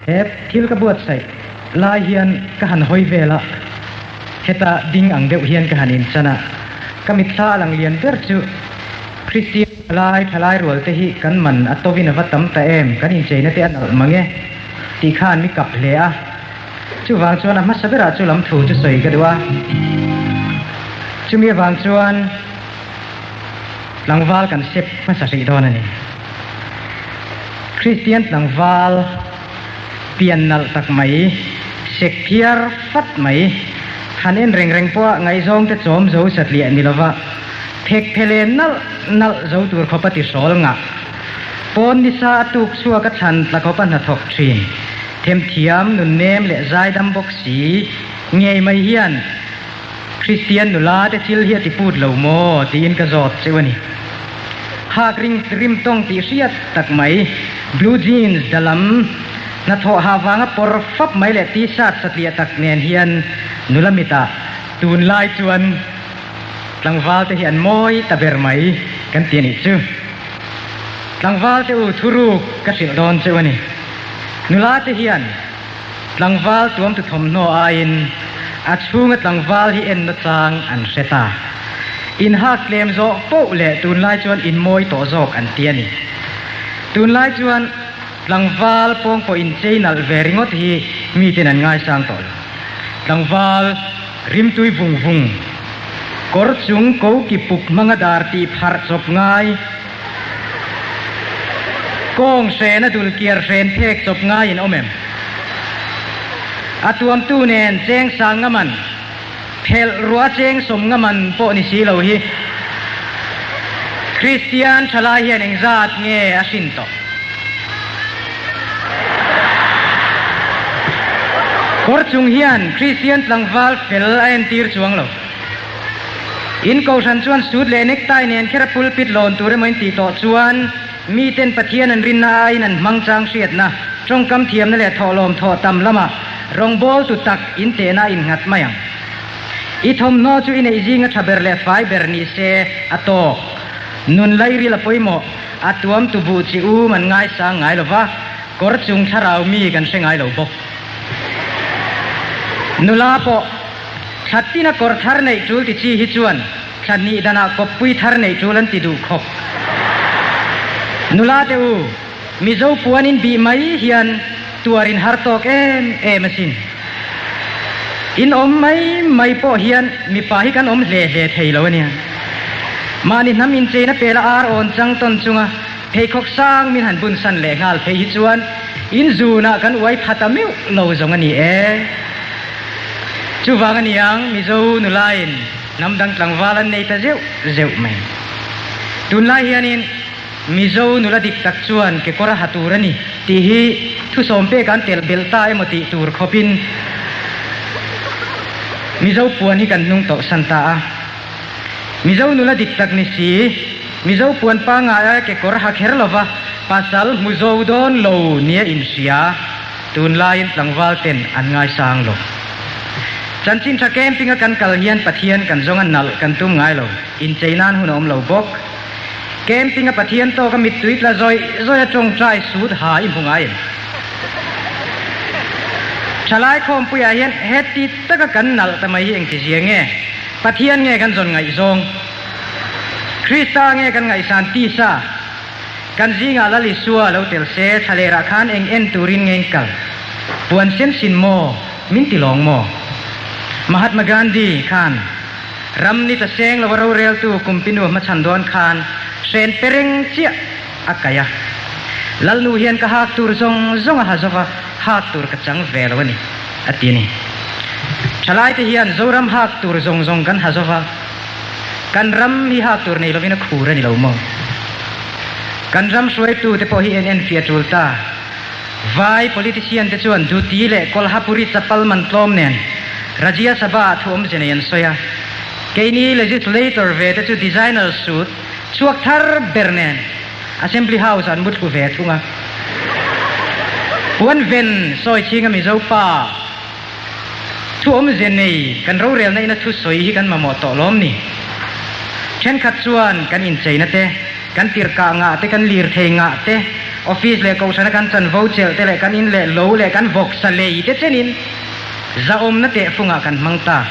He thil ka buatsaih lai hian ka han hawi vel a, heta ding ang deuh hian ka han inchan a, ka mitthla a lang lian ber chu Kristian thalai thalai rual te hi kan man a tovin a va tam ta em, kan incheina te a nalh mang e tih khan mi kap hle a. Chuvang chuan a hmasa berah chu lam thu chu sawi ka duh a, chumi avang chuan tlangval kan sep hmasa hrih dawn a ni. Kristian tlangval pian nalh tak mai, sek phiar fat mai, han en reng reng pawha ngaihzawng te chawm zo satliah ni lova phek phe leh nalh nalh zo tur khawpa ti hrawl ngah. Pawn nisa a tuk chhuak a thlan tla khawpa hnathawk thin. Themthiam, nunnem leh zaidam bawk si ngei mai hian Kristian nula te thil hi a ti put lo maw tiin ka zawt cheu a ni. Hak ring rim tawng tih hriat tak mai, blue jeans dalam, hnathawh hah vanga pawr fap mai leh t-shirt satliah tak nen hian nula mitah tunlai chuan tlangval te hi an mawi ta ber mai kan ti a nih chu. Tlangval te u thuruk ka hrilh dawn cheu a ni. Nula te hian tlangval tuamtu thawmhnaw aiin a chhunga tlangval hi enna chang an hre ta. Inhak tlem zawh poh leh tunlai chuan inmawi tawh zawk an ti a ni. Tunlai chuan tlangval pawng pawh inchei nalh ve ringawt hi miten an ngaisang tawh lo. Tlangval rimtui vung vung, kawr chung ko ki puk hmanga dar tih pharh chawp ngai, Kawng hrena dul kiar hren phek chawp ngaiin awm em? A tuamtu nen cheng sang ngaman, phelh ruah cheng sawm ngaman pawh ni si lo hi. Kristian thalai hian engzat nge a hrin tawh? Kawr chung hian Kristian tlangval fel a entir chuang lo. In kohhran chuan suit leh necktie nen kher a pulpit lawn tur emaw in tih tawh chuan miten Pathian an rinna aiin an hmang chang hriatna, tawngkam thiamna leh thawhlawm thawh tam lama rawngbawltu tak in tehna a innghat mai ang. I thawmhnaw chu i neih zinga tha ber leh fai ber ni se a tawk. Nun lairil a pawimawh, a tuamtu buh chi um an ngaisang ngai lo va, kawr chung thlarau mi kan hre ngai lo bawk. Nula pawh. Thla tina kawr thar neih tul ti chi hi chuan thla hnih danah kawppui thar neih tul an ti duh khawp. Nula te u, Mizo puan in bih mai hian tuar in har tawk em em asin. In awm mai mai pawh hian mipa hi kan awm hle hle thei lo ania. Mahni hnam incheina pela ar awn chang tawn chunga pheikhawk sang min han bun san leh nghal phei hi chuan in zunah kan uai pha ta meuh lo zawng a ni e. Chuvang a niang Mizo nulain hnam dang tlangval an nei ta zeuh zeuh mai. Tunlai hianin Mizo nula dik tak chuan kekawr a ha tur a ni tih hi thusawm pek an telh belh ta emaw tih tur khawpin Mizo puan hi kan hnung tawhsan ta a. Mizo nula dik tak ni si, Mizo puan pangngai aia kekawr ha kher lova pasal hmu zo dawn lo nia inhria. Tunlaiin tlangval ten an ngaisang lo. Chanchin tha camping a kan kal hian Pathian kan zawng a nalh kan tum ngai lo, inchei nan hun a awm lo bawk. Camping a Pathian tawk a mittui tla zawih zawih a tawngtai sut ha i hmu ngai em? Thalai khawmpuiah hian heti taka kan nalh ta mai hi engtizia nge? Pathian nge kan zawn ngaihzawng? Krista nge kan ngaihsan tisa? Kan zingah Lal Isua lo tel se, thlalerah khan eng en turin nge in kal? Puan sen sin maw? Min ti lawng maw? Mahatma Gandhi khan ram ni ta seng lova roreltu kumpinu hmachhan dawn khan hren pe reng chiah a kaih a. Lalnu hian ka hak tur zawng zawng a ha zova, hak tur ka chang ve lo a ni, a ti a ni. Thalaite hian Zoram hak tur zawng zawng kan ha zova, Kan ram hi hak tur nei lovin a khur a ni lo maw? Kan ram hruaitute pawh hi en en fiah tul ta. Vai politician te chuan Duty leh Kolhapuri chapal man tlawm nen Rajya Sabha ah thu awmze nei an sawi a. Keini legislator ve te chu designer suit chhuak thar ber nen Assembly House ah an mu thlu ve thung a. Puan ven sawi chhinga Mizo pa. Thu awmze nei kan rorelna ina thu sawi hi kan mamawh tawh lawm ni? Thenkhat chuan kan incheina te, kan tirhkah ngah te, kan lirthei ngah te, Office leh kohhrana kan chanvo chelh te leh kan in leh lo leh kan vawksa lei te chenin zahawmna tehfungah kan hmang ta.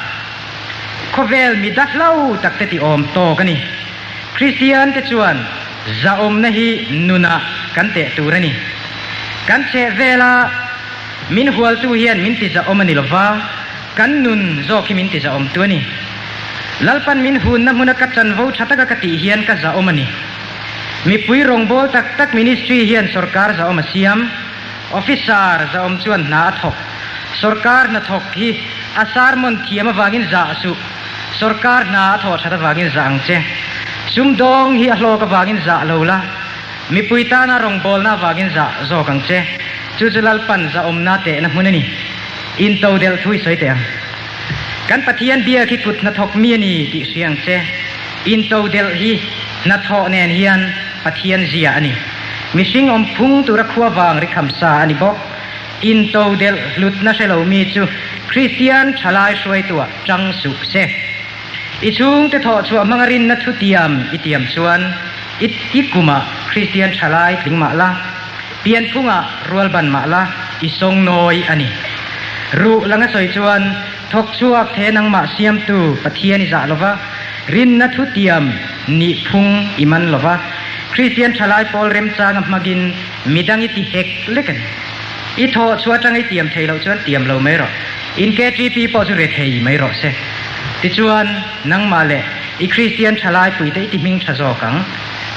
Khawvel mi dahlo tak te tiawm tawk a ni. Kristian te chuan zahawmna hi nunah kan teh tur a ni. Kan chhehvela min hualtu hian min tizahawm a ni lova, kan nun zawk hi min tizahawmtu a ni. Lalpan min hunna hmuna ka chanvo tha taka ka tih hian ka zahawm a ni. Mipui rawngbâwl tak tak ministry hian sorkar zahawm a siam. Officer zahawm chuan hna a thawk. Sorkar hnathawk hi a sermon thiam avangin zah suh. Sorkar hna a thawh that avangin zah ang che. Sumdawng hi a hlawk avangin zah lo la, mipui tana rawngbawlna avangin zah zawk ang che. Chu chu Lalpan zahawmna tehna hmun a ni. Intodelh thu i sawi teh ang. Kan Pathian biak hi kut hnathawk mi a ni tih hria ang che. Intodelh hi hnathawh nen hian Pathian zia a ni. Mihring awm phung tura khua vang ri kham sa a ni bawk. Intodelh hlutna hre lo mi chu Kristian thalai hruaituah tang suh se. I chhungte thawh chhuah hmanga rinna thu tiam i tiam chuan i i kumah Kristian thalai tling mah la, pianphungah rualban mah la i sawngnawi a ni. Ruh langa sawi chuan thawk chhuak the nangmah siamtu Pathian i zah lova, rinna thu tiam nih phung i man lova, Kristian thalai pawl remchanga hmagin midang i ti hek lek a ni. I thawh chhuah atanga i tiam thei loh chuan tiam lo mai rawh. In KTP pawh chu re thei mai rawh se. Tichuan, nangmah leh i Kristian thalai puite i ti hming tha zawk ang.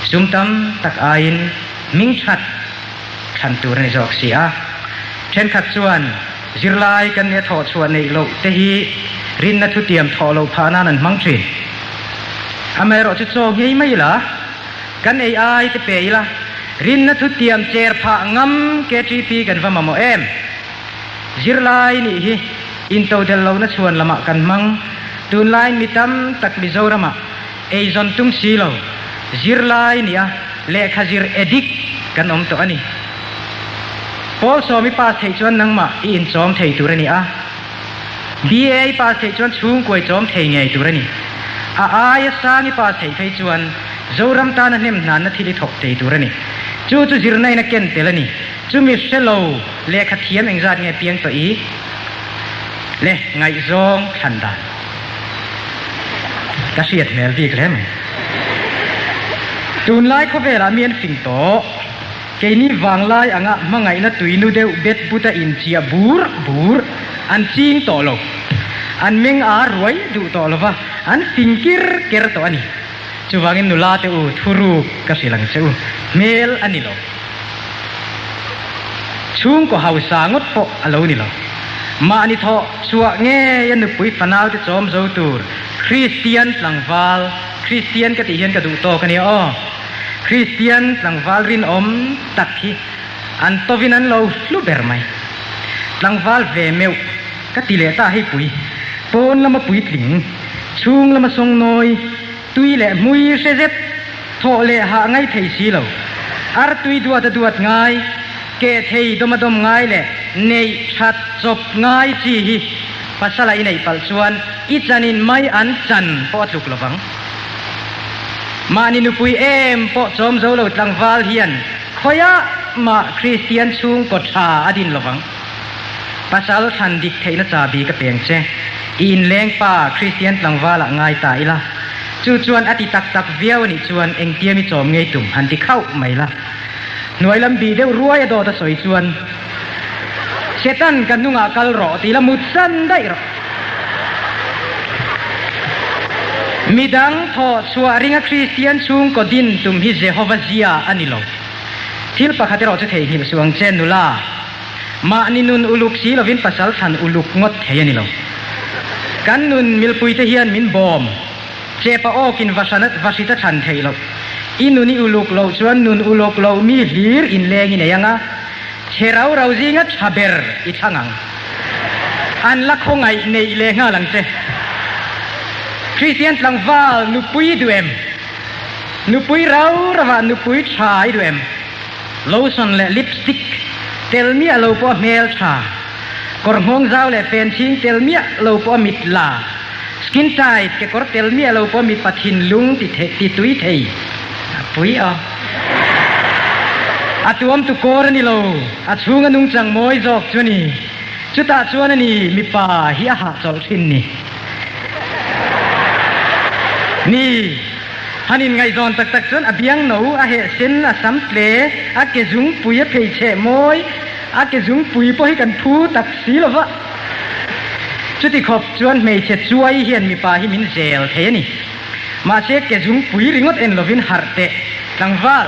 Sum tam tak aiin hming that thlan tur a ni zawk si a. Thenkhat chuan zirlai kan nia thawh chhuah neih loh te hi rinna thutiam thawh loh phah nan an hmang thin. Amaherawh chu chaw ngei mai ila. Kan ei ai te pe ila, rinna thutiam cher phah ngam KTP kan va mamawh em? Zirlai nih hi intodelh lohna chhuan lamah kan hmang. Tunlaiin mi tam tak Mizoramah eizawn tum si lo, zirlai nia lehkha zir addict kan awm tawh a ni. Pawl sawm i pass theih chuan nangmah i inchawm thei tur a ni a. BA i pass theih chuan chhungkuai chawm thei ngei tur a ni. A aia sang i pass theih phei chuan Zoram tana hnem hnanna thil i thawk thei tur a ni. Chu chu zirna in a ken tel a ni. Chumi hre lo lehkha thiam engzat nge piang tawh i le ngaihzawng thlan dan ka hriat hmel bik hle mai. Tunlai khawvelah mi an fing tawh. Keini vanglai anga hmangaihna tuinu deuh bet but a inchiah bur bur an ching tawh lo. An meng a ruai duh tawh lova, an fing kir ker tawh a ni. Chuvangin nula te u, thuruk ka hrilh ang che u, hmel a ni lo. Chhungkaw hausa ngawt pawh a lo ni lo. Mahni thawh chhuah ngei a nupui fanau te chawm zo tur Kristian tlangval, Kristian ka tih hian ka duh tawk a nia aw. Kristian tlangval rinawm tak hi an tovin an lo hlu ber mai. Tlangval ve meuh ka ti leh ta hei pui, pawn lama puitling, chhung lama sawngnawi, tui leh hmui hre zet, thawh leh hah ngai thei si lo, artui duat a duat ngai, keh thei dawm a dawm ngai leh neih that chawp ngai chi hi pasala i neih palh chuan i chanin mai an chan pawh a tluk lovang. Mahni nupui em pawh chawm zo lo tlangval hian khawiah mah Kristian chhungkaw tha a din lovang. Pasal thlan dik theihna chabi ka peng che. I inleng pa Kristian tlangvalah ngai ta ila. Chu chuan a ti tak tak viau a nih chuan engtiam i chawm ngei tum han ti khauh mai la. Hnuai lam bih deuh ruai a dawt a sawi chuan, Setan ka hnungah kal rawh ti la mutsan daih rawh. Midang thawh chhuah ringa Kristian chhungkaw din tum hi Jehova zia a ni lo. Thil pakhat erawh chu theihnghilh suh ang che, nula. Mahni nun uluk si lovin pasal thlan uluk ngawt thei a ni lo. Kan nun milpuite hian min bawm. Chepa awkin vahrita thlan theih loh. I nun i uluk loh chuan nun uluk loh mi hlir inleng i nei ang a, che rau rau zinga tha ber i thlang ang. An la khawngaih neih leh nghal ang che. Kristian tlangval nupui i duh em? Nupui rau rauah nupui tha i duh em? Lotion leh lipstick tel miah lo pawh a hmel tha. Kawr nghawng zau leh fen chhing tel miah lo pawh a mit la. Skin tight kekawr tel miah lo pawh mipa thinlung ti tui thei a pui a. A tuamtu kawr a ni lo, a chhunga nungchang mawi zawk chu a ni. Chutah chuan a ni mipa hi a hahchawlh thin ni. Ni, han inngaihzawn tak tak chuan a biang no, a heh sen, a sam tle, a ke zungpui a phei chheh mawi, a ke zungpui pawh hi kan phu tak si lo va. Chuti khawp chuan hmeichhe chuai hian mipa hi min zel thei a ni. Mahse ke zungpui ringawt en lovin harh teh, tlangval,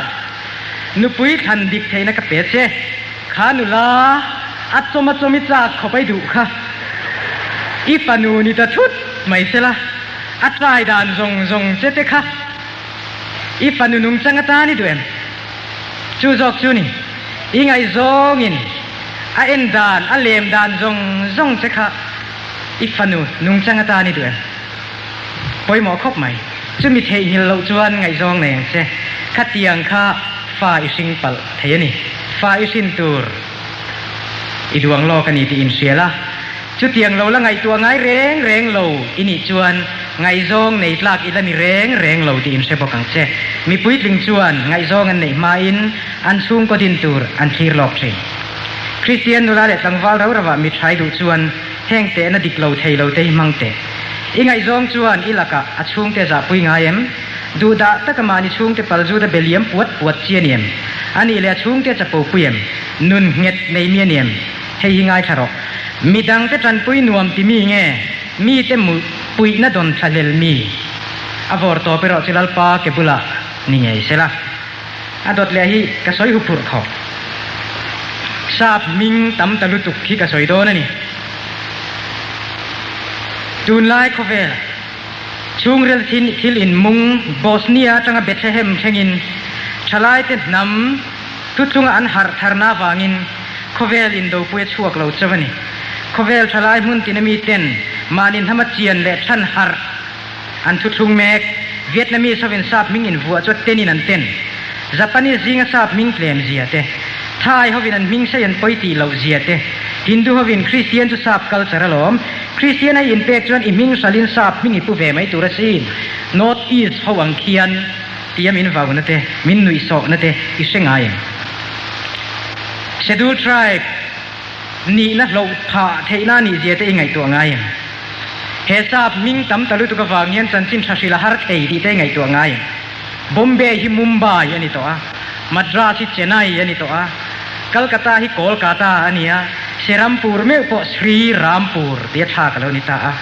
nupui thlan dik theihna ka pe che. Kha nula, a chawm a chawm i chak khawp ai duh kha. I fanu ni ta thut mai sela, a trai dan zawng zawng che te kha i fanu nungchang atan i duh em? Chu zawk chu ni, i ngaihzawngin a en dan, a lem dan zawng zawng che kha i fanu nungchang atan i duh em? Pawimawh khawp mai. Chumi theihnghilh loh chuan ngaihzawng nei ang che. Khatiang kha fa i hring palh thei a ni. Fa i hrin tur i duang lawk a ni tih inhria la. Chutiang lo la ngaihtuah ngai reng reng lo i nih chuan ngaihzawng nei tlak i la ni reng reng lo tih inhre bawk ang che. Mi puitling chuan ngaihzawng an neih hmain an chhungkaw din tur an thlir lawk thin. Kristian nula leh tlangval rau rauah mi thai duh chuan Heng tehna dik lo thei lo te hi hmang teh. I ngaihzawng chuan i lakah a chhungte zahpui ngai em? Duhdah taka mahni chhungte palzut a beliam puat puat chi a ni em? A nih leh a chhungte a chapo pui em? Nun nghet nei mi a ni em? Hei hi ngaithla rawh. Midangte tanpui nuam ti mi nge mite puihna dawn thlahlel mi? A vawr tawp erawh chu Lalpa ke bulah ni ngei sela. A dawt leh hi ka sawi huphurh khawp. Sap hming tam ta lutuk hi ka sawi dawn a ni. Tunlai khawvel chhungril thil inmung Bosnia atanga Bethlehem thlengin thalaite hnam thutlunga an harh tharna avangin khawvel indopui a chhuak lo chauh a ni. Khawvel thalai hmun tina miten mahni hnama chian leh than harh An thuthlung mek, Vietnamese hovin sap hming invuah chu tenin an ten. Japanese zinga sap hming tlem zia te, Thai hovin an hming sei an pawi tih loh zia te, Hindu hovin Kristian chu sap culture alawm, Kristian a i inpek chuan i hming hralin sap hming i pu ve mai tur asin, North East ho ang khian tia min vauna te, min nuihsawhna te i hre ngai em? Scheduled Tribe. Nihna hloh phah theihna nih zia te i ngaihtuah ngai em? He sap hming tam ta lutuk avang hian chanchin tha hrilh a har thei tih te i ngaihtuah ngai em? Bombay hi Mumbai a ni tawh a, Madras hi Chennai a ni tawh a, Calcutta hi Kolkata a ni a, Serampur meuh pawh Sri Rampur tia thlak a lo ni ta a.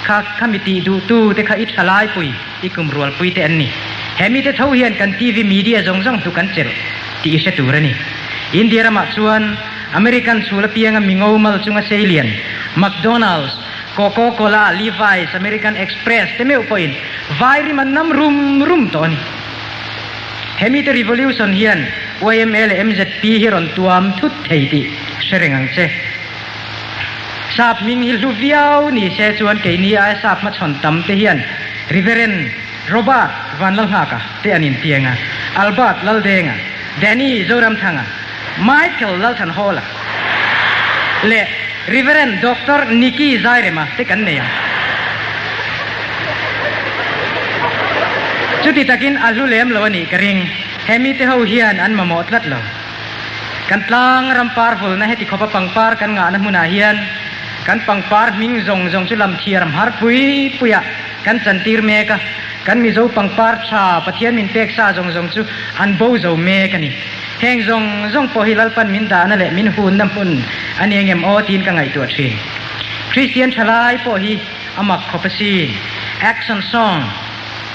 Kha kha mi tih duhtu te kha i tha laipui, i kum rualpui te an ni. He mite tho hian kan TV media zawng zawng hluk an chelh tih i hre tur a ni. India ramah chuan American chhul apianga mingo mal chunga seilian, McDonald's, Coco Cola, Levi's, American Express te meuh pawhin vai rim an nam rum rum tawh a ni. Hemi te revolution hian yma leh mzp hi rawn tuam thut thei tih hre reng ang che. Sap hming hi hlu viau ni se chuan keini aia sap hmachhawn tam te hian Reverend Robert Vanlalnghaka te an intiang a, Albert Laldenga, Danny Zoramthanga, Michael Lalthanhawla leh Reverend Doctor Nicky Zairema te kan nei ang. Chuti takin a hlu lem lo a nih ka ring. He mite ho hian an mamawh tlat lo. Kan tlang ram par vulna heti khawpa pangpar kan ngahna hmunah hian kan pangpar hming zawng zawng chu lam thiar hmar pui puiah kan chantir mek a, kan Mizo pangpar tha Pathian min pek sa zawng zawng chu an bo zo mek a ni. Heng zawng zawng pawh hi Lalpan min dahna leh min hunna hmun a ni engem aw tiin ka ngaihtuah thin. Kristian thalai pawh hi a mak khawp asin. Action song,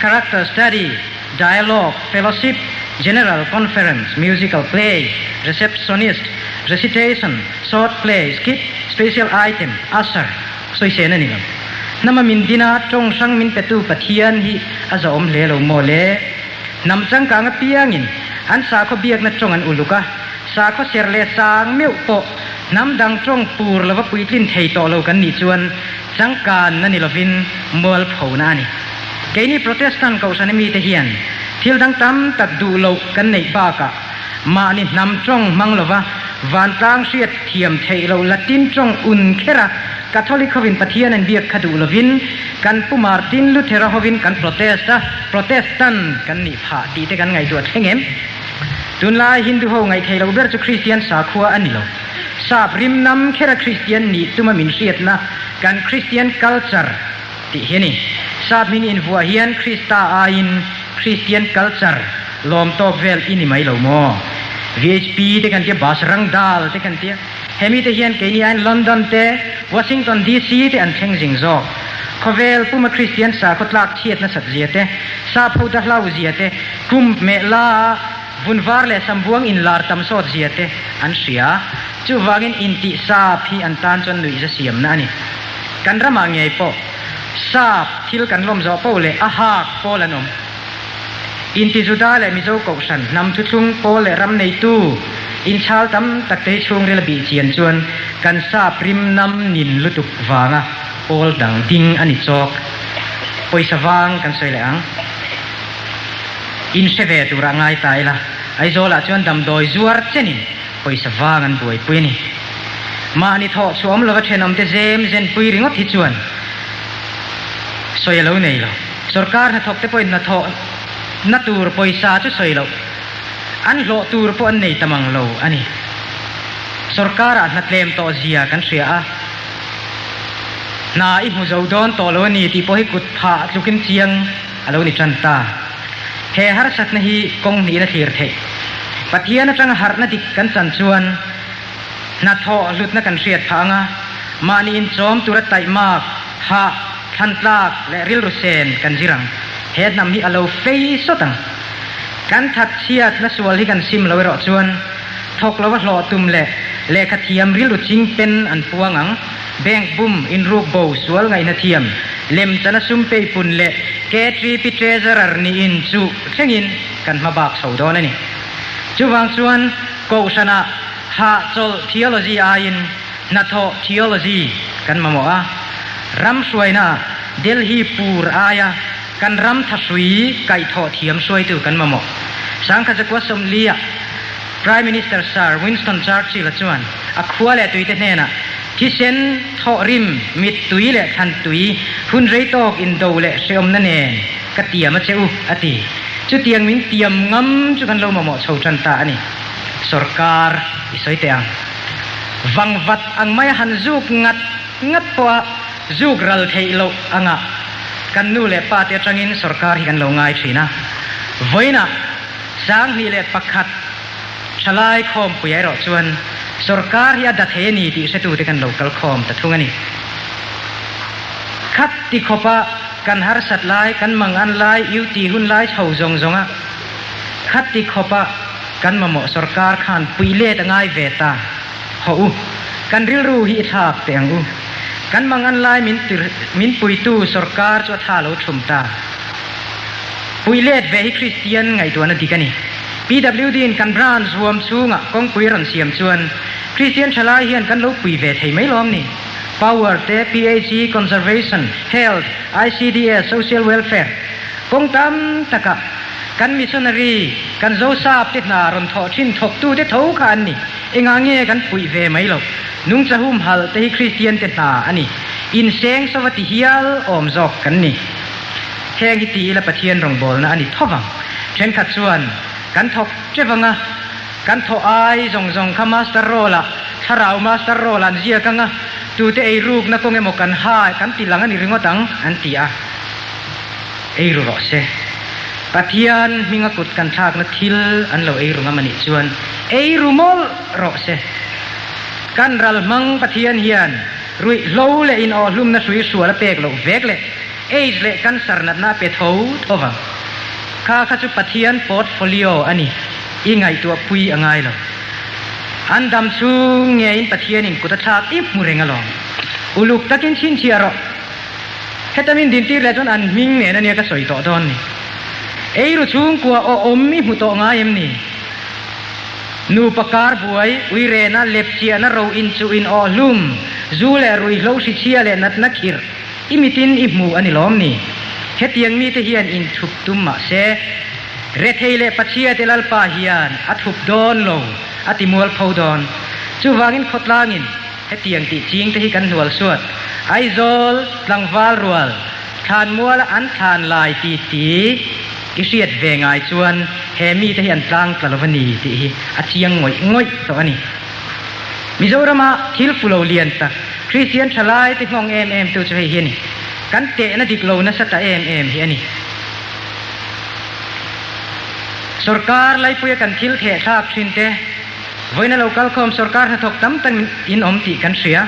character study, dialogue, fellowship, general conference, musical play, receptionist, recitation, short play, skit, special item, usher, sawisên a ni lo. Hnama min dina tawng hrang min petu Pathian hi a zawhawm hle lo maw le? Hnam changkang apiangin an sakhaw biakna tawng an uluk a, sakhaw ser leh sang meuh pawh hnam dang tawng pur lova puitlin thei tawh lo kan nih chuan changkanna ni lovin mualphona a ni. Keini Protestant kohhran mite hian thil dang tam tak duh loh kan neih bakah mahni hnam tawng hmang lova vantlang hriat thiam theih loh Latin tawng un kher a Catholic hovin Pathian an biak kha duh lovin kan Pu Martin Luthera hovin kan protest a, Protestant kan nih phah tih te kan ngaihtuah thleng em? Tunlai Hindu ho ngaihthei lo ber chu Kristian sakhua a ni lo. Sap rimnam khera Kristian nih tuma min hriatna kan Kristian culture tih hi a ni. Sap hming invuah hian Krista aiin Kristian culture lawm tawk vel i ni mai lo maw? VHP te kan tia, Basrang Dal te kan tia. Hemi te hian keini aiin London te, Washington DC te an thleng zing zawk. Khawvel puma Kristian sakhaw tlak chhiat nasat zia te, sap ho ta hlau zia te, kum meh la a vun var leh sambuang inlar tam sawt zia te an hria. Chuvangin intih sap hi an tan chuan nuihza siamna a ni. Kan ramah ngei pawh sap thil kan lawm zawh poh leh a hak pawl an awm. Inti Juda leh Mizo Kohhran, hnam thuthlung pawl leh ram neitu inchhal tam tak te hi chhungril a bih chian chuan kan sap rim nam nin lutuk vanga pawl dang ding a ni chawk. Pawisa vang kan sawi leh ang. In hre ve turah ngai ta ila, Aizawlah chuan damdawi zuar chenin pawisa vang an buaipui a ni. Mahni thawh chhuah awm lova thenawmte zem zenpui ringawt hi chuan sawi a lo nei lo. Sorkar hnathawk te pawhin hnathawh na tur pawisa chu sawi loh, an hlawh tur pawh an nei ta mang lo a ni. Sorkarah hna tlem tawh zia kan hria a, hna i hmu zo dawn tawh lo a ni tih pawh hi kut phah tlukin chiang a lo ni tan ta. He harsatna hi kawng hnihin a thlir theih. Pathian atanga harhna dik kan chan chuan hnathawh hlutna kan hriat phah ang a, mahni inchawm tura taihmak, hah, Thlantlak leh rilru sen kan zir ang. He hnam hi a lo fei sawt ang. Kan that chhiat na sual hi kan sim lo erawh chuan thawk lova hlawh tum leh lehkha thiam rilru ching pen an puang ang. Bank bum, inruk bo, sual ngaihna thiam, lemchana sum peipun leh KTP Treasurer niin chu thlengin kan hma bak chho dawn a ni. Chuvang chuan Kohhranah hahchawlh theology aiin Hnathawh theology kan mamawh a, ram hruaina Delhi pur aia kan ram thahrui kaihthawh thiam hruaitu kan mamawh. Sangkhat zakua sawmlia Prime Minister Sir Winston Churchill-a chuan a khua leh tuite hnenah thisen, thawhrim, mittui leh thlantui hun rei tawk indo leh hreawmna nen ka tiam a che u, a ti. Chutiang min tiam ngam chu kan lo mamawh chho tan ta a ni. Sorkar i sawi teh ang. Vangvat ang maia han zuk ngat ngat pawha zuk ral theih loh anga kan nu leh pa te atangin sorkar hi kan lo ngai thin a. Vawiinah 2001 thalai khawmpuia erawh chuan sorkar hi a da thei a ni tih hretute kan lo kal khawm ta thung a ni. Khat ti khawpa kan harsat lai, kan mangan lai, UT hun lai chho zawng zawnga khat ti khawpa Kan mamawh sorkar khan pui let a ngai ve ta. Haw u, kan rilru hi i thlak teh ang u. Kan mangan lai min min puitu sorkar chu a tha lo thum ta. Pui let ve hi Kristian ngaihtuahna dik a ni. PWD in kan branch huam chhungah kawngpui a rawn siam chuan Kristian thalai hian kan lo pui ve thei mai lawm ni. Power te, PHE, Conservation, Health, ICDS, Social Welfare kawng tam takah Kan missionary, kan Zosap te hna rawn thawh thin thawktu te tho kha an ni. Engah nge kan puih ve mai lo? Nungcha humhalh te hi Kristian te hna a ni. Inseng sova ti hial awm zawk kan ni. Heng hi ti ila Pathian rawngbawlna a ni tho vang. Thenkhat chuan kan thawk teuh ang a, kan thawh ai zawng zawng kha master roll ah, thlarau master roll an ziak ang a, tute eirukna kawng emaw kan ha kan ti lang a ni ringawt ang an ti a. Ei ru rawh se. Pathian hminga kut kan thlakna thil an lo ei ru ngam a nih chuan ei ru mawlh rawh se. Kan ral hmang Pathian hian ruihhlo leh inawhhlumna hrui hrual a pek loh vek leh AIDS leh cancer natna a pe tho tho vang. Kha kha chu Pathian portfolio a ni, i ngaihtuah pui a ngai lo. An dam chhung ngeiin Pathianin kut a thlak i hmu reng alawm. Uluk takin chhinchhiah rawh. Heta min dintir leh chuan an hming nen ania ka sawi tawh dawn ni. Eiru chhungkua aw awm i hmu tawh ngai em ni? Nupa kar buai, uirena, lepchiahna, ro inchuh in aw hlum, zu leh ruihhlo hrichhia leh natna khirh i mitin i hmu a ni lawm ni? Hetiang mite hian inthup tum mah se, Rethei leh Pachhiate Lalpa hian a thup dawn lo, a ti mualpho dawn. Chuvangin khawtlangin Hetiang tih ching te hi kan hnual suat. Aizawl tlangval rual thlanmuala an thlan lai ti ti. I hriat ve ngai chuan he mite hi an tlang tla lo a ni tih hi a chiang ngawih ngawih tawh a ni. Mizorama thil fu lo lian tak, Kristian thalai te nghawng em em tu chu hei hi a ni. Kan tehna dik lo nasa ta em em hi a ni. Sorkar laipuia kan thil theh thlak thin te, vawiina lo kal khawm sorkar hnathawk tam tak in awm tih kan hria.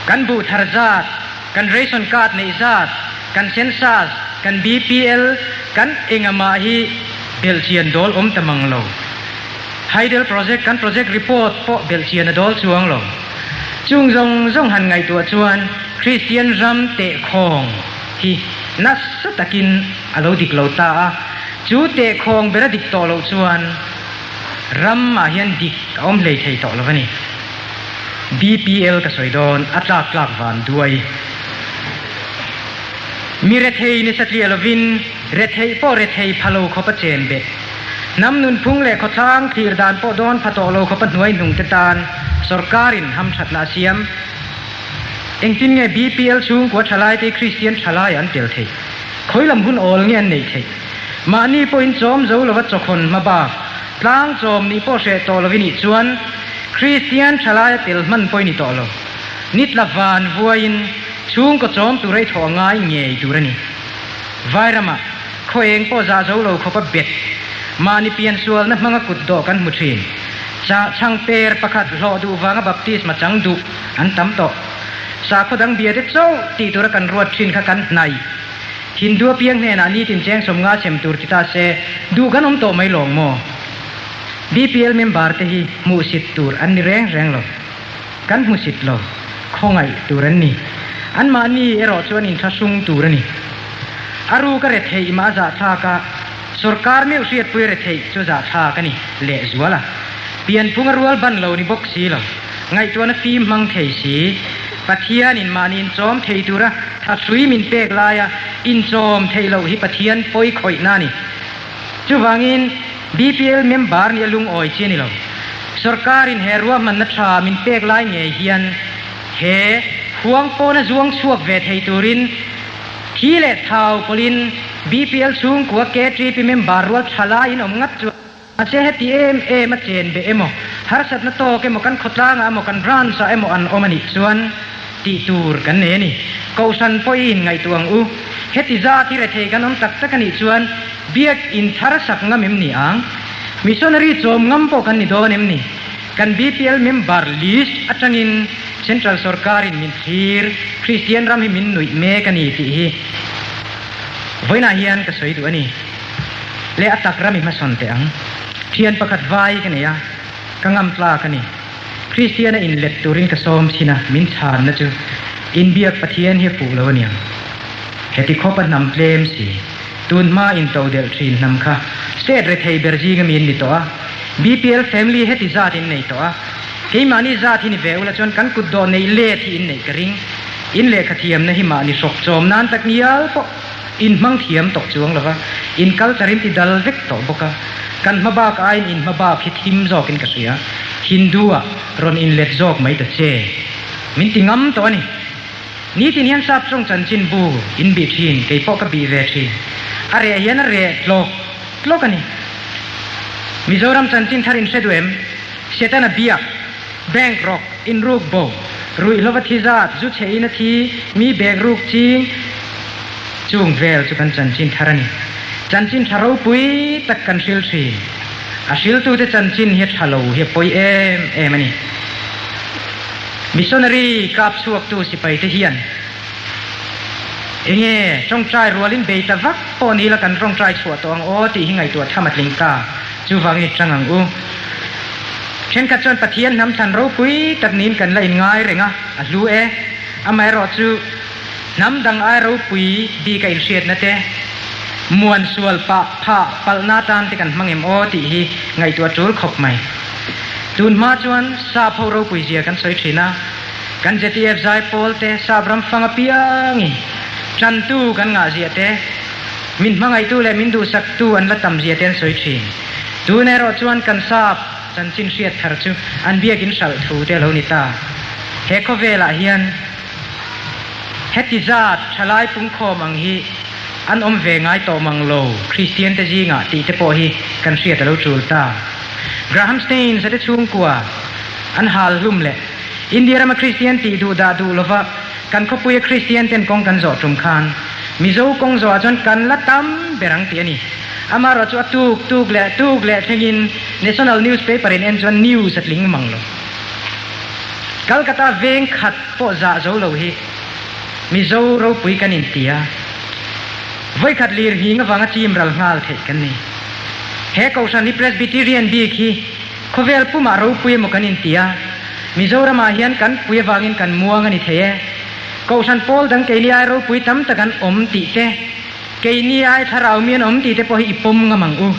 Kan buh thar zat, kan ration card neih zat, kan census, kan BPL, kan engahmah hi belhchian dawl awm ta mang lo. Hydel project, kan project report pawh belhchian a dawl chuang lo. Chung zawng zawng han ngaihtuah chuan Kristian ram tehkhawng hi nasa takin a lo dik lo ta a, chu tehkhawng ber a dik tawh loh chuan ram ah hian dik a awm hlei thei tawh lo a ni. BPL ka sawi dawn, a tlak tlak van duai. Mi rethei ni satliah lovin retheih pawh rethei pha lo khawp a chen beh. Hnam nunphung leh khawthlang thlir dan pawh dawn pha tawh lo khawp a hnuai hnung te tan sorkarin hamthatna a siam. Engtin nge BPL chhungkua thalaite hi Kristian thalai an tel theih? Khawi lam hun awl nge an neih theih? Mahni pawhin chawm zo lova chawkhawn hma bak, tlang chawm nih pawh hreh tawh lovin ih chuan Kristian thalai a tel hman pawhin i tawh lo. Nitla van vuaiin chhungkaw chawm tur a i thawh a ngai ngei tur a ni. Vairamah khaw eng pawh zah zo lo khawpa bet mahni piansualna hmanga kut dawh kan hmu thin. Chah chhang per pakhat hlawh duh vanga baptisma chang duh an tam tawh. Sakhaw dang bia te chauh tih tura kan ruat thin kha kan hnai. Hindu apiang hnenah nitin cheng sawmnga sem tur ti ta se duh kan awm tawh mai lawng maw? BPL member te hi hmuhsit tur an ni reng reng lo. Kan hmusit lo. Khawngaih tur an ni. Anmahni erawh chuan inthlahrung tur a ni. A ruk a retheih mah a zahthlak a, sorkar meuh hriatpui a retheih chu zahthlak a ni lehzual a. Pianphung a rual ban lo ni bawk si lo. Ngaihtuahna fim hmang thei si. Pathianin mahni inchawm thei tura thahrui min pek laia inchawm theih loh hi Pathian pawi khawihna a ni. Chuvangin BPL member nih a lungawi chi a ni lo. Sorkarin he ruahmanna tha min pek lai ngei hian he huang pawna zuang chhuak ve thei turin thi leh thau pawlhin BPL chhungkua KTP member rual tha laiin awm ngat chuan Mahse heti em em a chen beh emaw, harsatna tawk emaw kan khawtlangah emaw kan branch ah emaw an awm a nih chuan tih tur kan nei a ni. Kohhran pawhin ngaihtuah ang u. Heti zat hi rethei kan awm tak tak a nih chuan biak in thar sak ngam em ni ang? Missionary chawm ngam pawh kan ni dawn em ni? Kan BPL member list atangin Central sorkarin min thlir, Kristian ram hi min nuih mek a ni tih hi vawiinah hian ka sawi duh a ni. Leh a tak ram i hmasawn teh ang. Thian pakhat vai ka nei a, ka ngam tlak a ni. Kristiana inlet turin ka sawm thin a, min chhanna chu inbiak Pathian hi a fuh lo a niang. Heti khawp a hnam tlem si, tun hma into delh thin hnam kha state rethei ber zinga mi an ni tawh a, BPL family heti zat in nei tawh a, keimahni zat hi ni ve ula chuan kan kutdawh neih let hi in neih ka ring. In lehkha thiamna hi mahni hrawk chawm nan tak ngial pawh. In hmang thiam tawh chuang lo va, in culture in ti dal vek tawh bawk a, kan hma bak aiin in hma bak hi thim zawkin ka hria, Hindu ah rawn in let zawk mai ta che. Min ti ngam tawh a ni. Nitin hian sap tawng chanchin bu in bih thin, kei pawh ka bih ve thin. A reh hian a reh tlawk tlawk a ni. Mizoram chanchin thar in hre duh em? Setana biak, bank rawk, in ruk bo, ruihhlova thi zat, zu chhe in a thi, mi bag ruk ching, chung vel chu kan chanchin thar a ni. Chanchin tha ropui tak kan hril thin. A hriltute chanchin hi a tha lo hi a pawi em em a ni. Missionary kap chhuaktu sipaite hian enge tawngtai rualin bei ta vak pawh ni la kan tawngtai chhuah tawh ang aw tih hi ngaihtuah tham a tling ta. Chuvangin i tang ang u. Thenkhat chuan Pathian hnam thlan ropui tak niin kan la inngai reng a, a hlu e. Amaherawhchu, hnam dang ai ropui bik a inhriatna te, muan sual pah phah palhna atan te kan hmang em aw tih hi ngaihtuah tul khawp mai. Tun hma chuan sap ho ropui zia kan sawi thin a, kan ZTF zaipawl te sap ram fang apiangin tantu kan ngah ziah te, Min hmangaihtu leh min duhsaktu an la tam zia te an sawi thin. Tun erawh chuan kan sap chanchin hriat thar chu an biakin hralh thu te a lo ni ta. He khawvelah hian heti zat thalai pungkhawm ang hi. an awm ve ngai tawh mang lo Kristian te zingah tih te pawh hi kan hriat a lo tul ta. Graham Staines a te chhungkua an hal hlum leh India rama Kristian tih duh dah duh lova kan khawpuia Kristian ten kawng kan zawh tum khan Mizo kawng zawhah chuan kan la tam ber ang tih a ni. Amaherawhchu a tuk tuk leh tuk leh thlengin National newspaper in en chuan news a tling mang lo. Calcutta veng khat pawh zah zo lo hi Mizo ropui kan inti a, vawikhat lir nghing avanga chim ral nghal theih kan ni. He Kohhran hi Presbyterian bik hi khawvel pumah ropui emaw kan inti a, Mizoramah hian kan pui avangin kan muang a ni thei e. Kohhran pawl dang keini ai ropui tam tak an awm tih te, keini ai thlarau mi an awm tih te pawh hi i pawm ngam ang u.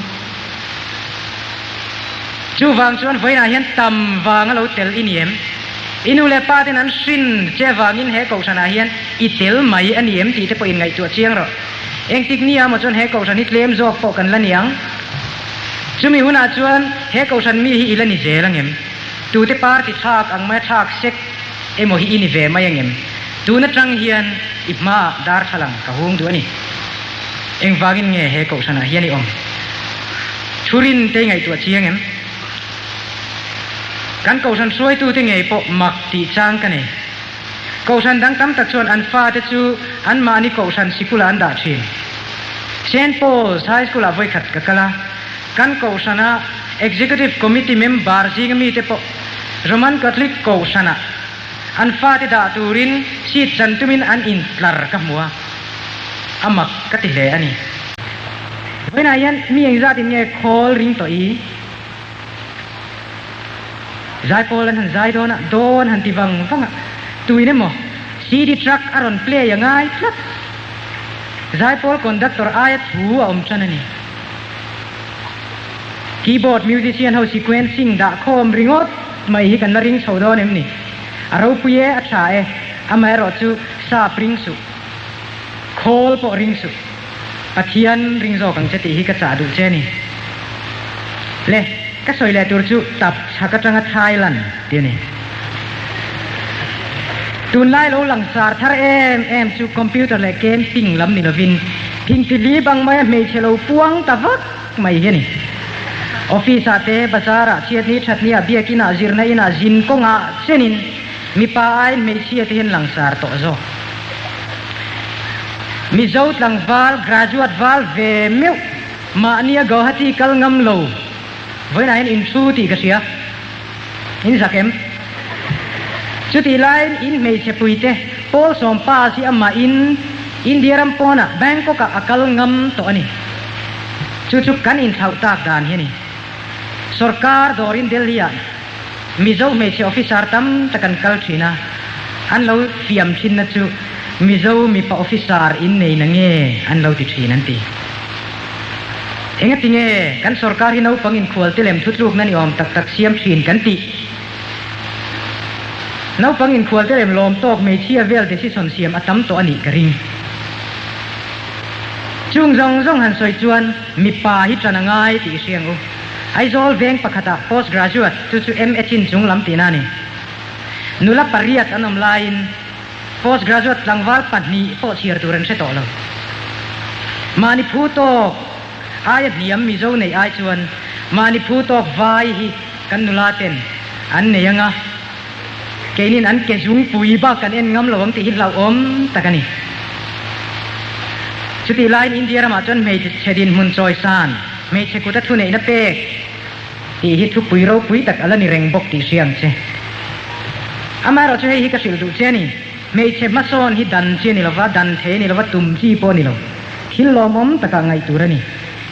Chuvang chuan vawiinah hian tam vang a lo tel i ni em? I nu leh pa ten an hrin che vangin he kohhranah hian i tel mai a ni em tih te pawh inngaihtuah chiang rawh. Engtik nia maw chuan he kohhran hi tlem zawk pawh kan la ni ang. Chumi hunah chuan he kohhran mi hi i la ni zel ang em? Tute party thlak ang maia thlak sek emaw hi i ni ve mai ang em? Tun atang hian i hmaah darthlalang ka hung duh a ni. Engvangin nge he kohhranah hian i awm? Thurin te i ngaihtuah chiang em? Kan kohhran hruaitute ngei pawh mak tih chang ka nei. Kohhran dang tam tak chuan an fate chu anmahni kohhran sikulah an dah thin. Saint Paul's High School-ah vawikhat ka kal a, kan kohhrana Executive Committee member zinga mite pawh Roman Catholic kohhranah an fate dah turin seat chan tumin an intlar ka hmu a, a mak ka ti hle a ni. Vawiinah hian mi engzatin nge khawl ring tawh i? Zaipawl an han zai dawn a, dawn han ti vang vang a, tuin emaw CD truck a rawn play a ngai tlat. Zaipawl conductor aia thu a awm tan a ni. Keyboard musician ho sequencing dah khawm ringawt mai hi kan la ring chho dawn em ni? A ropui e, a tha e, amaherawh chu sap ring suh, khawl pawh ring suh. Pathian ring zawk ang che tih hi ka chah duh che a ni. Le, ka sawi leh tur chu tap chhak atanga Thailand tih a ni. Tunlai lo langsar thar em em chu computer leh camping lam ni lovin phingphili bang maia hmeichhe lo puang ta vak mai hi a ni. Office ah te, bazar ah, chhiatni thatni ah, biakin ah, zirna in ah, zin kawngah chenin mipa aiin hmeichhia te hian langsar tawh zawk. Mizo tlangval graduate val ve meuh mahnia Guwahati kal ngam lo vawiinah hian in thu tih ka hria. In zak em? Chutih laiin in hmeichhe puite Paul Sawmpa hi amah in India ram pawnah Bangkok ah a kal ngam tawh a ni. Chu chu kan inthlauh tak dan hi a ni. Sorkar dawrin Delhi ah Mizo hmeichhe officer tam tak an kal thin a, an lo fiam thinna chu Mizo mipa officer in nei na nge an lo ti thin an ti. Engati nge kan sorkar hi naupang inkhual te lem thutlukna ni awm tak tak siam thin kan tih? Naupang inkhual te lem lawm tawk hmeichhia vel decision siam a tam tawh a nih ka ring. Chung zawng zawng han sawi chuan mipa hi tan a ngai tih i hria ang u. Aizawl veng pakhatah post graduate chu chu MH in chung lam tihna a ni. Nula pariat an awm laiin post graduate tlangval pahnih pawh chhiar tur an hre tawh lo. Mahni phu tawk aia hniam Mizo neih ai chuan mahni phu tawk vai hi kan nula ten an nei anga keinin an ke zungpui bak kan en ngam lo ang tih hi hlauhawm tak a ni. Chutih laiin India ramah chuan hmeichhe dinhmun chawisan Hmeichhe kut a thuneihna pek tih hi thupui ropui tak a la ni reng bawk tih hria ang che. Amaherawh chu hei hi ka hrilh duh che a ni, hmeichhe hmasawn hi dan chi a ni lova, dan thei a ni lova, tum chi pawh a ni lo. Thil lawmawm takah ngaih tur a ni.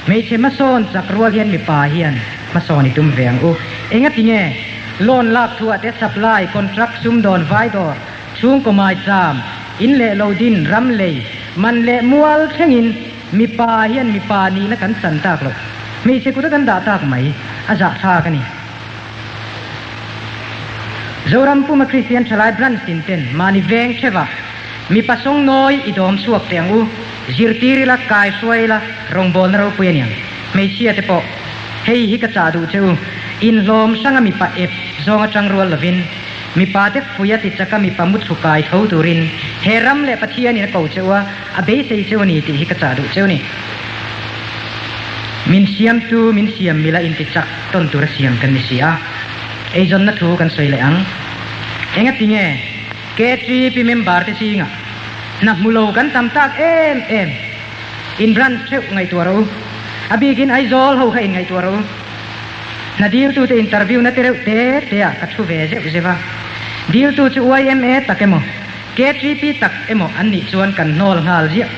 Hmeichhe hmasawn chak rual hian mipa hian hmasawn i tum ve ang u. Engati nge? Loan lak thuah te supply, contract, sumdawn, vai dawr, chhungkaw maicham, in leh lo din, ram lei, man leh mual thlengin, Mipa hian mipa nihna kan chan tak loh, hmeichhe kuta kan dah tak mai a zahthlak a ni. Zoram puma Kristian thalai branch tin ten mahni veng theuhah mipa sawngnawi i dawm chhuak teh ang u, zirtir ila, kai hruai ila, rawngbawlna ropui a niang. Hmeichhia te pawh hei hi ka chah duh che u, inhlawm hranga mipa ep zawng atang rual lovin. Mipate fuih a ti chak a mipa muthlu kai tho turin he ram leh Pathianin a ko cheu a, a beisei cheu a ni tih hi ka chah duh cheu a ni. Min siamtu min siam mila inti chak tawn tura siam kan ni si a, eizawnna thu kan sawi leh ang. Engati nge KTP member te zingah hna hmu lo kan tam tak em em? In branch theuh ngaihtuah rawh u. A bikin Aizawl ho kha in ngaihtuah rawh u. Hna diltute interview na te reuh te te ah ka thu ve zeuh zeuh a. Diltu chu yma tak emaw, KTP tak emaw an nih chuan kan hnawl nghal ziah.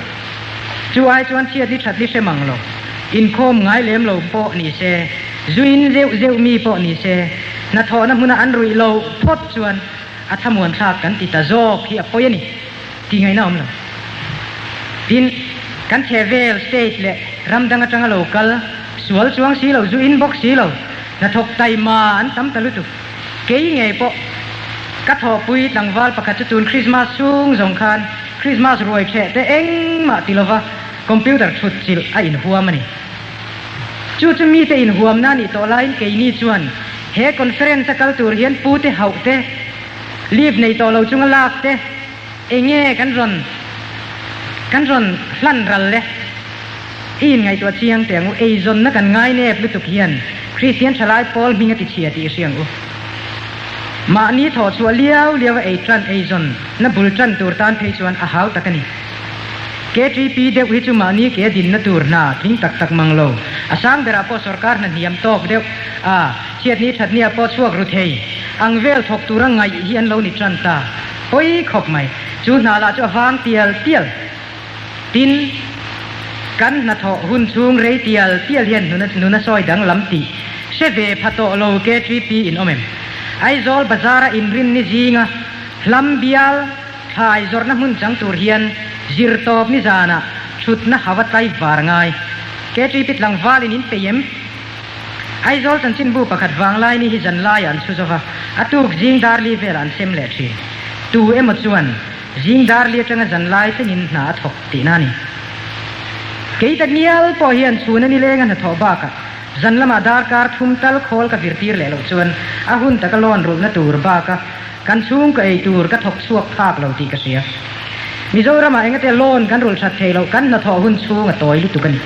Chu ai chuan chhiatni thatni hre mang lo, inkhawm ngai lem lo pawh ni se, zuin zeuh zeuh mi pawh ni se, hnathawhna hmuna an ruih lo phawt chuan a thlamuan thlak kan ti ta zawk hi a pawi a ni. Tih ngaihna awm lo. Tin, kan chhehvel state leh ram dang atanga lo kal, sual chuang si lo, zu in bawk si lo, hnathawk taima an tam ta lutuk. Kei ngei pawh ka thawhpui tlangval pakhat chu tun Krismas chhung zawng khan Krismas ruai ṭheh te engmah ti lova computer ṭhut chilh a inhuam a ni. Chu chu mite inhuamna a nih tawh laiin keini chuan he conference a kal tur hian pute hauh te, Leave nei tawh lo chunga lak te enge kan rawn kan rawn hlan ral le? I inngaihtuah chiang teh ang u, eizawnna kan ngai nep lutuk hian Kristian thalai pawl hming a ti chhia tih i hria ang u. Mahni thawh chhuah liau liau a ei tan eizawn na bul tan tur tan phei chuan a hau tak a ni. KTP deuh hi chu mahni ke dinna tur hna tling tak tak mang lo, a sang berah pawh sorkar hna hniam tawk deuh a, Chhiatni thatnia pawh chhuak ru thei ang vel thawk tura ngaih hi an lo ni tan ta pawi khawp mai. Chu hna lah chu a vang tial tial. Tin, kan hnathawh hun chhung rei tial tial hian nuna sawi danglam tih hre ve pha tawh lo KTP in awm em? Aizawl bazar-a inrinni zinga hlam bial thlai zawrhna hmun chang tur hian zirtawp nizanah thutna hava tlai var ngai. KTP tlangvalin in peih em? Aizawl chanchinbu pakhat vanglaini hi zanlaiah an chhu zova, a tuk zing darli velah an sem leh thin. Tu emaw chuan zing darli atanga zanlai thlengin hna a thawk tihna a ni. Kei tak ngial pawh hian chhuna nilenga hnathawh bakah zan lamah darkar thum tal khawl ka virtir leh loh chuan a hun taka lawn rulhna tur baka kan chhungkaw ei tur ka thawk chhuak phak lo tih ka hria. Mizoramah engate loan kan rulh that thei loh kan hnathawh hun chhung a tawi lutuk a ni.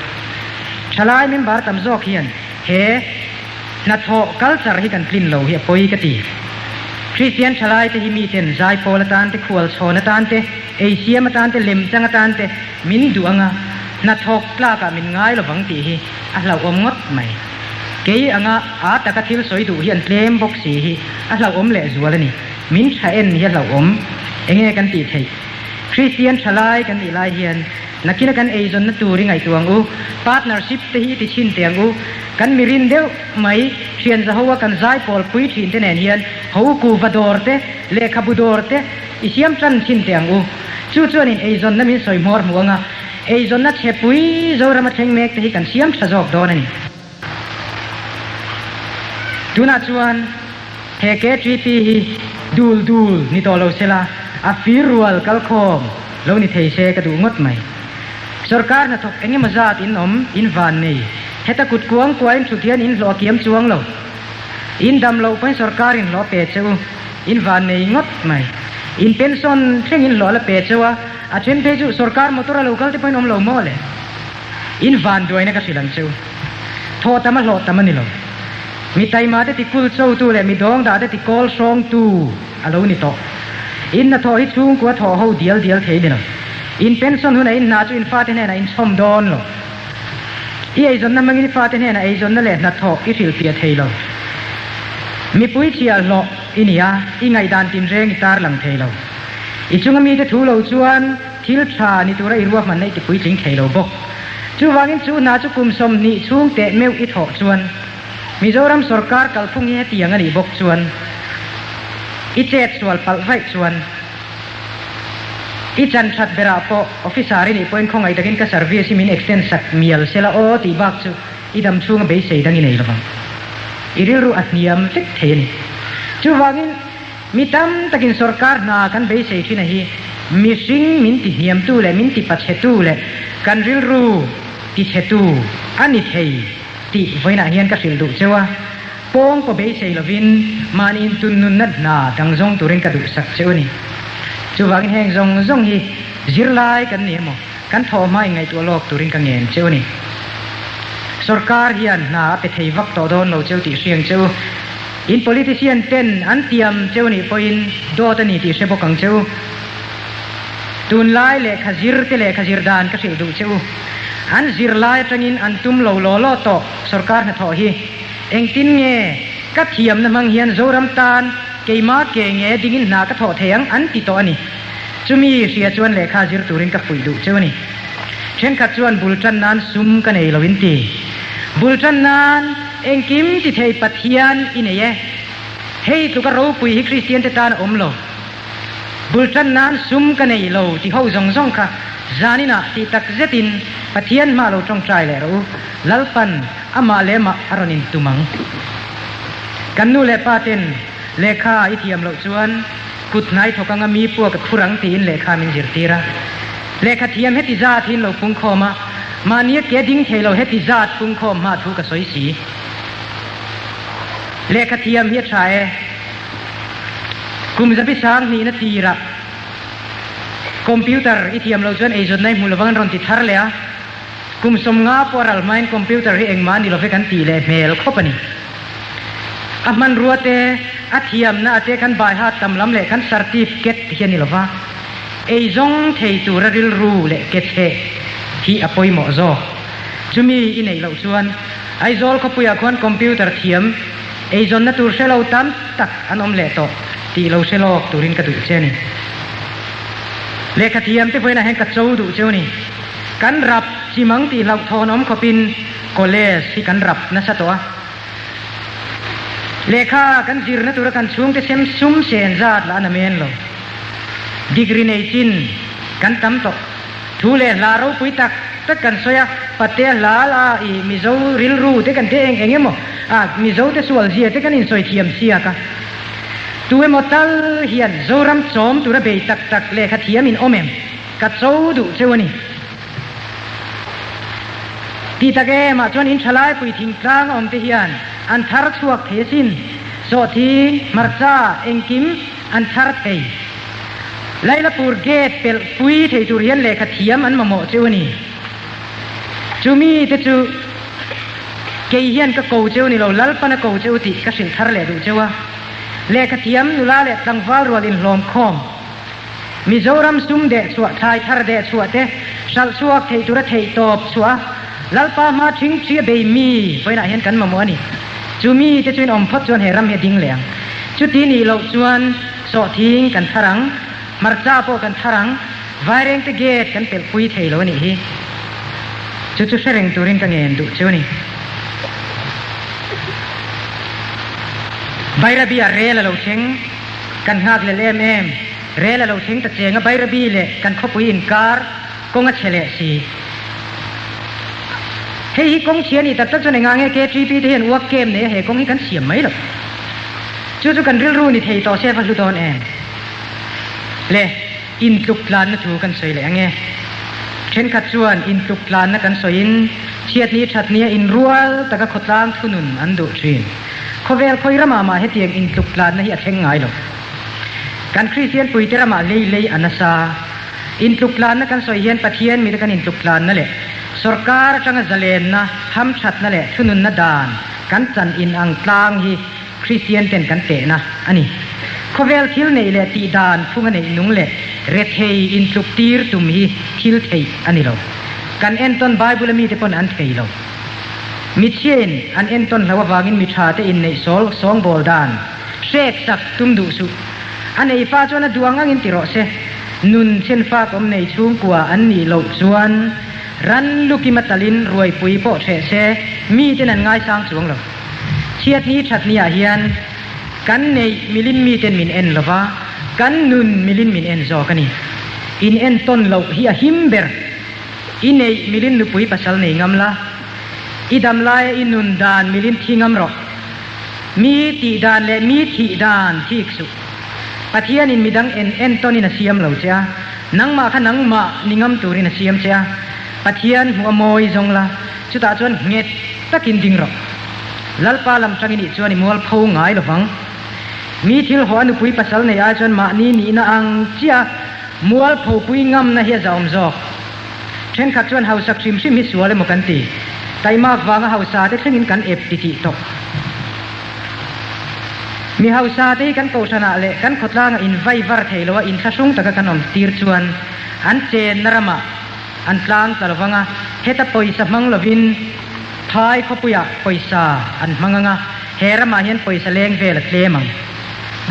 Thalai member tam zawk hian he hnathawh culture hi kan tlin lo hi a pawi ka ti. Kristian thalai te hi miten zaipawl atan te, khual chhawn atan te, ei siam atan te, lemchang atan te min duh anga hnathawk tlakah min ngai lovang tih hi a hlauhawm ngawt mai. Kei anga aa taka thil sawi duh hi an tlem bawk si hi a hlauhawm lehzual a ni. Min tha en hi a hlauhawm. Enge kan tih theih? Kristian thalai kan nih lai hian nakina kan eizawnna tur i ngaihtuah ang u. Partnership te hi i ti chhin teh ang u. Kan mi rin deuh mai thian zahoa kan zai pawl pui thin te nen hian ho kuva dawr te, lehkhabu dawr te i siam tan chhin teh ang u. Chu chuanin eizawnna min sawi hmawr hmuh anga eizawnna chhepui Zorama thleng mek te hi kan siam tha zawk dawn a ni. Tunah chuan he KTP hi dul dul ni tawh lo sela, a fir rual kalkhawm lo ni thei se ka duh ngawt mai. Sorkar hnathawk eng emaw zat in awm, in van nei. Heta kut kuang kuain thut hian in hlawh a kiam chuang lo. In dam loh pawhin sorkar in hlawh pe che u, in van nei ngawt mai. In pension thleng in hlawh la pe cheu a, a then phei chu sorkar motor a lo kal te pawhin awm lo maw le. In vanduaina ka hrilh ang che u. Thaw tam a hlawh tam a ni lo. Mi taima te ti kul cho tu leh mi dawngdah te ti kawl hrawng tu a lo ni tawh. In hnathawh hi chhungkua thawh ho dial dial thei ni lo. In pension hunah in hna chu in fate hnenah in chhawm dawn lo. I eizawnna hmangin i fate hnenah eizawnna leh hnathawh i hrilhfiah thei lo. Mipui chhiahhlawh i ni a, i ngaihdan tinreng i tarlang thei lo. I chunga mite thu lo chuan Thil tha ni tura i ruahmanna i ti puitling thei lo bawk. Chuvangin chu hna chu kum 20 chhung teh meuh i thawh chuan Mizoram sorkar kalphung hi hetiang a nih bawk chuan i chet sual palh vaih chuan i chan that berah pawh officer i nih pawhin khawngaih takin ka service hi min extend sak mial sela aw tih bak chu i dam chhunga beisei dang i nei lovang. I rilru a hniam vek thei a ni. Chuvangin. Mi tam takin sorkar hna kan beisei thin a hi mihring min ti hniamtu leh min ti pachhetu leh kan rilru tichhetu a ni thei tih vawiinah hian ka hrilh duh cheu a. Pawng pawh beisei lovin mahni intun nunna hna dang zawng turin ka duhsak che u ni. Chuvangin heng zawng zawng hi zirlai kan ni emaw, kan thawh hma inngaihtuah lawk turin ka ngen che u ni. Sorkar hian hna a pe thei vak tawh dawn lo cheu tih hriang che u. In politician ten an tiam cheu nih pawhin dawt a ni tih hre bawk ang che u. Tunlai lehkha zir te lehkha zir dan ka hrilh duh che u. An zirlai atangin an tum lo law law tawh sorkar hnathawh hi. Engtin nge ka thiamna hmang hian Zoram tan keima ke nge dingin hna ka thawh thei ang an ti tawh a ni. Chumi hria chuan lehkha zir turin ka fuih duh cheu a ni. Thenkhat chuan bul tan nan sum ka nei lo in ti. Bul tan nan engkim ti thei Pathian i nei e. Hei tluka ropui hi Kristian te tan a awm lo. Bul tan nan sum ka nei lo ti ho zawng zawng kha zaninah tih tak zetin Pathian hma lo tawngtai leh rawh u. Lalpan amah leh mah a rawn intum ang. Kan nu leh pa ten lehkha i thiam loh chuan kut hnai thawk anga mi puak a phur ang tiin lehkha min zirtir a. Lehkha thiam heti zat hi an lo pungkhawm a, mahnia ke ding thei lo heti zat pungkhawm hma thu ka sawi si. Lehkha thiam hi a tha e. Kum zabi sang hnihna tirah computer i thiam loh chuan eizawnna i hmu lovang an rawn ti thar leh a. Kum 50 pawh a ral hmain computer hi engmah ni love kan tih leh hmel khawp a ni. A hmanrua te, a thiamna a te kan baiha tam lam leh kan certificate hi a ni lova, eizawng thei tura rilru leh ke chheh hi a pawimawh zawk. Chumi i neih loh chuan Aizawl khawpuiah khuan computer thiam eizawnna tur hre lo tam tak an awm leh tawh tih lo hre lawk turin ka duh che a ni. Lehkha thiam te vawiinah hian ka cho duh cheu a ni. Kan rap chimang tih hlauhthawn awm khawpin college hi kan rap nasa tawh a. Lehkha kan zirna tura kan chhungte sem sum sen zat lah a namen lo. Degree nei chin kan tam tawh. Thu leh hla ropui tak tak kan sawi a, Patea hla la i Mizo rilru te kan ti eng eng emaw a, Mizo te sual zia te kan insawi thiam siak a. Tu emaw tal hian Zoram chawm tura bei tak tak lehkha thiam in awm em? Ka cho duh cheu a ni. Ti tak em ah chuan in thalai pui thingtlang a awm te hian an thar chhuak thei asin. Sawhthing, hmarcha, engkim an thar thei. Lailapur gate pelh pui thei tur hian lehkha thiam an mamawh cheu a ni. Chumi te chu kei hian ka ko cheu ni lo, Lalpan a ko cheu tih ka hrilh thar leh duh cheu a. Lehkha thiam nula leh tlangval rual inhlawm khawm. Mizoram sum deh chhuah, thlai thar deh chhuah te hralh chhuak theih tura theih tawp chhuah a, Lalpa hma ṭhing ṭhi a bei mi vawiinah hian kan mamawh a ni. Chu mi te chuin awm phawt chuan he ram hi a ding leh ang. Chuti nih loh chuan sawhthing kan thar ang, hmarcha pawh kan thar ang, vairengte gate kan pelh pui thei lo a nih hi. Chu chu hre reng turin ka ngen duh chu a ni. Bairabi ah rel a lo thleng. Kan nghak lel em em. Rel a lo thleng ta cheng a Bairabi leh kan khawpui inkar kawng a chhe leh si. Hei hi kawng chhia nih tak tak chuan engah nge KTP te hian uak kem nei a he kawng hi kan siam mai lo. Chu chu kan rilru ni thei tawh se va hlu dawn em. Le intluk tlanna thu kan sawi leh ange. Thenkhat chuan intluk tlanna kan sawiin chhiatni thatnia inrual taka khawtlang thunun an duh thin. Khawvel khawi ramah mah hetiang intluk tlanna hi a thleng ngai lo. Kan Kristian puite ramah lei lei a nasa. Intluk tlanna kan sawi hian Pathian mite kan intluk tlanna leh sorkar atanga zalenna, hamthatna leh thununna dan kan chan inang tlang hi Kristian ten kan tehna a ni. Khawvel thil neih leh tih dan phunga neih nung leh rethei intluk tir tum hi thil theih a ni lo. Kan entawn Bible a mite pawn an thei lo. Mithiain an entawn hlo avangin mi tha te inneih sawl sawngbawl dan hrek sak tum duh suh. A nei fa chuan a duh ang angin ti rawh se. Nun chen fak awm nei chhungkua an nih loh chuan ran lukim a talin ruaipui pawh hreh se miten an ngaisang chuang lo. Chhiatni thatni ah hian kan neih milin miten min en lova, kan nun milin min en zawk a ni. In entawn loh hi a him ber. I neih milin nupui pasal nei ngam la, i dam laia i nun dan milin thi ngam rawh. Mi tih dan leh mi thih dan thik suh. Pathianin midang en entawnin a siam lo che a, nangmah kha nangmah ni ngam turin a siam che a. Pathian hmuh a mawi zawng la, chutah chuan nghet takin ding rawh. Lalpa lam tang i nih chuan i mualpho ngai lo vang. Mi thil haw a nupui pasal nei ai chuan mahni nihna ang chiah a mualpho pui ngamna hi a zahawm zawk. Thenkhat chuan hausak hrim hrim hi sual emaw kan ti. Taimak vanga hausa te thlengin kan ep ti tih tawh. Mi hausa te hi kan kohhranah leh kan khawtlangah invai var thei lo a inthlahrung taka kan awm tir chuan an chenna ramah an tlang ta lovang a, heta pawisa hmang lovin phai khawpuiah pawisa an hmang ang a, he ramah hian pawisa leng vel a tlem ang.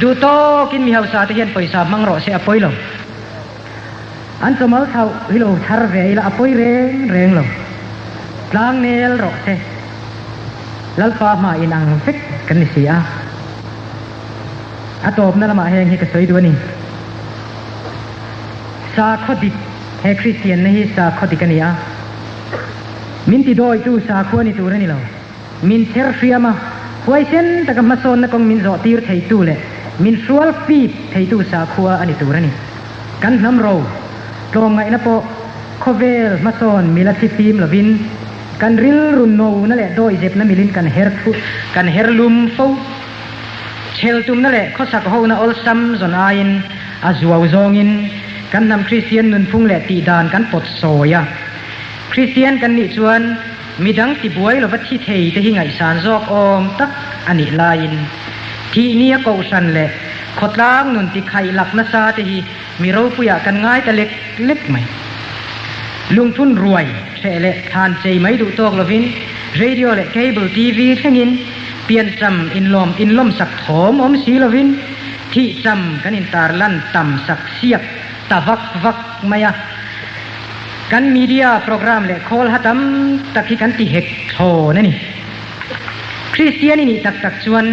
Duh tawkin mi hausa te hian pawisa hmang rawh se a pawi lo. An chawmal thlauh hi lo thar ve ila a pawi reng reng lo. Tlang nel rawh se. Lalpa hma in ang vek kan ni si a. A tawpna lamah heng hi ka sawi duh a ni. Sakhaw dik, He Kristianna hi sakhaw dik a ni a. Min ti dawitu sakhua ni tur a ni lo. Min chher hriam a, huaisen taka hmasawnna kawng min zawh tir theitu leh min hrual fip theitu sakhua a ni tur a ni. Kan hnam ro tlawmngaihna pawh khawvel hmasawn mila thli fim lovin kan rilru nona leh dawihzepna milin kan her kan her lum fo. Chhel tumna leh khawsak hona awlsam zawn aiin a zuau zawngin kan hnam Kristian nunphung leh tihdan kan pawt sawi a. Kristian kan nih chuan midang tibuai lova thi thei te hi ngaihsan zawk awm tak a nih laiin thihnia kohhran leh khawtlang nun tikhaih lak nasa te hi mi ropuiah kan ngai ta lek lek mai. Lungphun ruai hreh leh thlan chei mai duh tawk lovin radio leh cable TV thlengin piancham inlawm inlawmsak thawm awm si lovin thihcham kan intarlan tam sak siak ta vak vak mai a. Kan media program leh khawl ha tam tak hi kan ti hek thlawn a ni. Kristian i nih tak tak chuan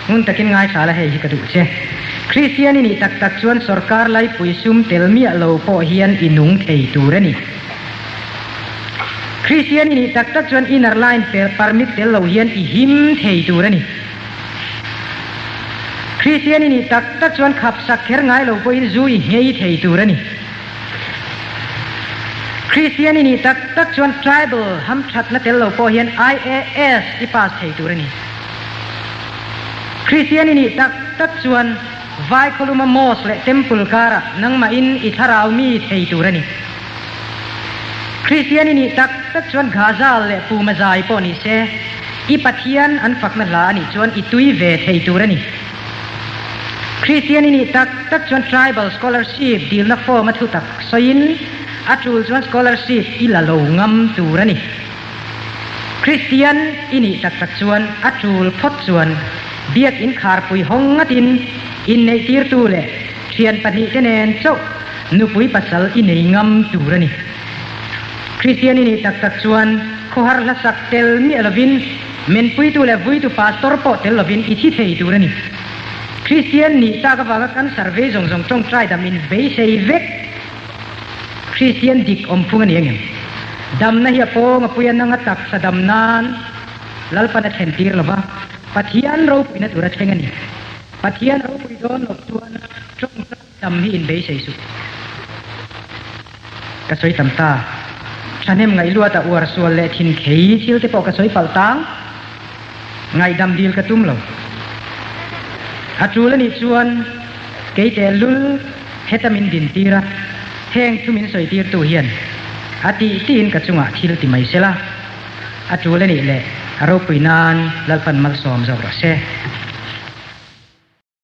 ngun takin ngaithla la hei hi ka duh che. Kristian i nih tak tak chuan sorkar laipui sum tel miah lo pawh hian i nung thei tur a ni. Kristian i nih tak tak chuan inner line permit tel lo hian i him thei tur a ni. Kristian i nih tak tak chuan khapsak kher ngai lo pawhin zu i nghei thei tur a ni. Kristian i nih tak tak chuan tribal hamthatna tel lo pawh hian IAS i pass thei tur a ni. Kristian i nih tak tak chuan Vai khawluma mosque leh temple karah nangmahin i thlarau mi thei tur a ni. Kristian i nih tak tak chuan Ghazal leh Puma zai pawh ni se, i Pathian an fakna hla a nih chuan i tui ve thei tur a ni. Kristian i nih tak tak chuan Tribal Scholarship dilna form a thu tak sawiin a tul chuan scholarship i la lo ngam tur a ni. Kristian i nih tak tak chuan a tul phawt chuan Biak inkharpui hawng ngatin inneih tirtu leh thian pahnihte nen chauh nupui pasal i nei ngam tur a ni. Kristian i nih tak tak chuan khawhar hlasak tel miah lovin menpuitu leh vuitu pastor pawh tel lovin i thi thei tur a ni. Kristian nih tak avanga cancer vei zawng zawng tawngtai dam in beisei vek. Kristian dik awmphung a ni angem? Damna hi a pawng a pui a nanga taksa dam nan Lalpan a thlen tir lova, Pathian ropuina tur a thleng a ni. Pathian ropui dawn loh chuan tawngtai dam hi in beisei suh. Ka sawi tam ta. Thahnem ngaihluat a uar sual leh thin khei thil te pawh ka sawi palh tang. Ngaihdam dil ka tum lo. A tul a nih chuan kei teh lul heta min din tir a, heng thu min sawi tirtu hian a tih tiin ka chungah thil ti mai sela. A tul a nih leh a ropui nan Lalpan malsawm zawk rawh se.